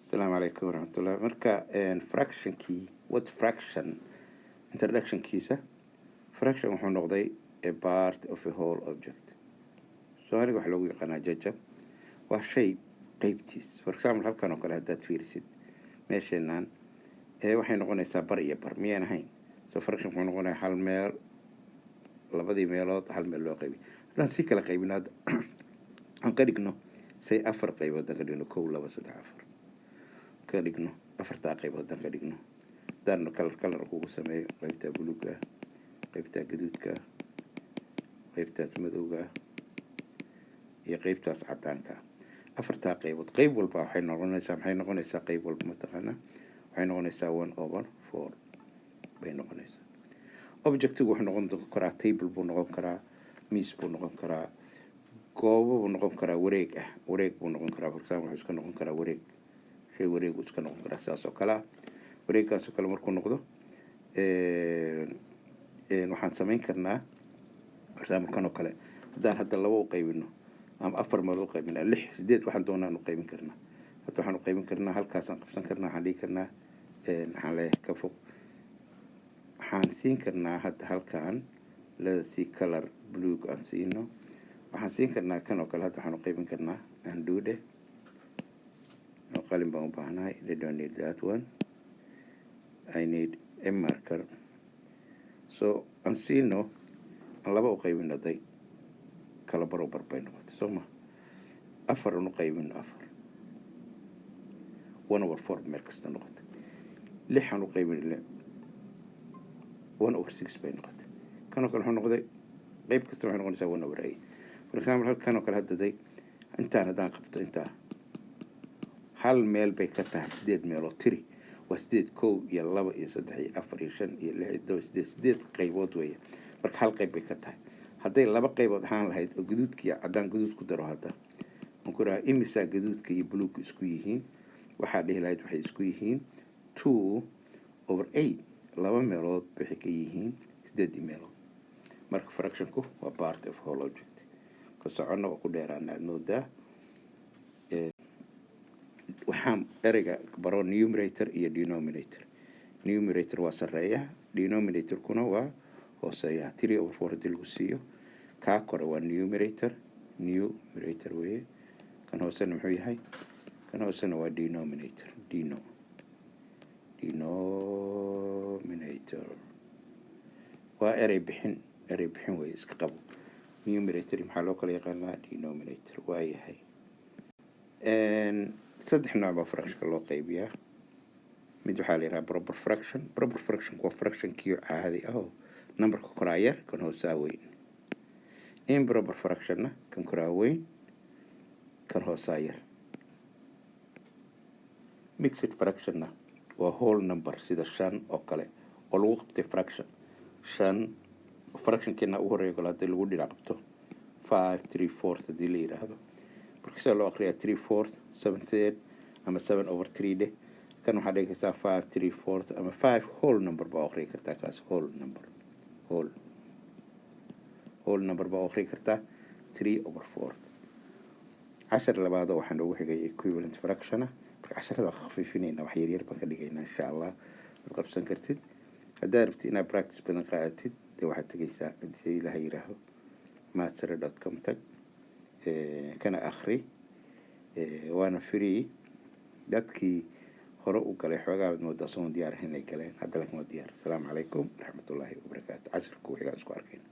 Asalaamu calaykum waraxmatullah. Marka fractionkii, what fraction, introductionkiisa. Fraction wuxuu noqday a part of a whole object. Soomaaliga waxaa loogu yaqaanaa jajab, waa shay qeybtiis. For example, halkan oo kale haddaad fiirisid meesheenan waxay noqonaysaa bar iyo bar, miyaan ahayn? So fraction wuxuu noqonayaa hal meel, labadii meelood hal meel loo qaybiy. Haddaan si kala qaybino, hadda aan ka dhigno say afar qaybood, haddaan ka dhigno kow, laba, saddex, afar ka dhigno, afartaa qaybood haddaan ka dhigno, haddaan color kugu sameeyo, qaybtaa buluuga, qaybtaa gaduudka, qaybtaas madowga iyo qaybtaas cadaanka, afartaa qaybood, qayb walba waxay noqonaysaa, maxay noqonaysaa qayb walba? Mataqaanaa, waxay noqonaysaa 1/4 bay noqonaysaa. Objectigu wuxuu noqon karaa table buu noqon karaa, miis buu noqon karaa, goobo buu noqon karaa, wareeg ah, wareeg buu noqon karaa. For example, wuxuu iska noqon karaa wareeg, shay wareeg buu iska noqon karaa, sidaas oo kale ah. Wareeggaas oo kale markuu noqdo, waxaan samayn karnaa, for example, kan oo kale haddaan hadda laba u qaybino ama afar meelood u qaybino, lix, sideed, waxaan doonaan u qaybin karnaa. Hadda waxaan u qaybin karnaa, halkaasaan qabsan karnaa, waxaan dhihi karnaa, waxaan leeyahay ka fog, waxaan siin karnaa hadda halkan leda si color blue aan siino. Waxaan siin karnaa kan oo kale. Hadda waxaan u qaybin karnaa undo dhe, qalin baan u baahnahay. I don't need that one, I need a marker. So aan siino, aan laba u qaybino, day kala baro, bar bay noqotay, soo ma? Afar aan u qaybino, afar, 1/4 meel kasta noqotay. Lix aan u qaybino, lix, 1/6 bay noqotay. Kanoo kale wuxuu noqday, qayb kasta waxay noqonaysaa 1/8. For example, halkan oo kale hadda day intaan haddaan qabto, intaa hal meel bay ka tahay sideed meelood. Tiri, waa sideed: kow iyo laba iyo saddex iyo afar iyo shan iyo lix iyo todoba, sideed. Sideed qaybood weeye. Marka hal qayb bay ka tahay. Hadday laba qaybood ahaan lahayd oo gaduudkiiyo caddaan gaduud ku daro, hadda aan ku rahaa, imisaa gaduudka iyo buluugka isku yihiin? Waxaa dhihi lahayd waxay isku yihiin 2/8. Laba meelood waxay ka yihiin sideedii meelood. Marka fractionku waa part of whole object. Ka soconna, waa ku dheeraana aada moodaa. Waxaan ereyga baro numerator iyo denominator. Numerator waa sarreeyaha, denominatorkuna waa hooseeyaha. 3/4 haddii lagu siiyo, kaa kore waa numerator, numerator weeye. Kan hoosena muxuu yahay? Kan hoosena waa denominator. Denominator waa erey bixin, erey bixin weeye, iska qabo. Numerator maxaa loo kala yaqaanaa? Denominator waa yahay. Saddex nooc baa fractionka loo qaybiyaa. Mid waxaa la yidhaha proper fraction. Proper fractionku waa fractionkii caadi ah oo numberka koraa yar, kan hoosaa weyn. Improper fractionna kan koraa weyn, kan hoosaa yar. Mixed fractionna waa whole number, sida shan oo kale oo lagu qabtay fraction. Shan fractionkeena ugu horeeya kale haddii lagu dhinac qabto, five three fourth haddii la yidhaahdo, marka sidaa loo aqriyaa three fourth, seven third ama 7/3 dheh. Kan waxaa dhigi kartaa five three fourth ama five whole number baa aqriyi kartaa. Kaas whole number, whole number baa aqriyi kartaa, 3/4. Cashar labaado waxaa noogu xigay equivalent fractiona. Marka casharada waa khafiifinayna, wax yaryar baan ka dhigaynaa, insha Allah aad qabsan kartid. Haddaad rabtid inaad practice badan qaadatid, dee waxaad tegaysaa, hadii Ilaha yidhaaho, mathsare.com tag, kana akhri, waana free. Dadkii hore u galay xoogaa baad moodaa soon diyaar ahayn inay galeen hadda, laakiin waa diyaar. Asalaamu calaykum waraxmatullaahi wabarakaatu. Cashirka wixigaan isku arkayna.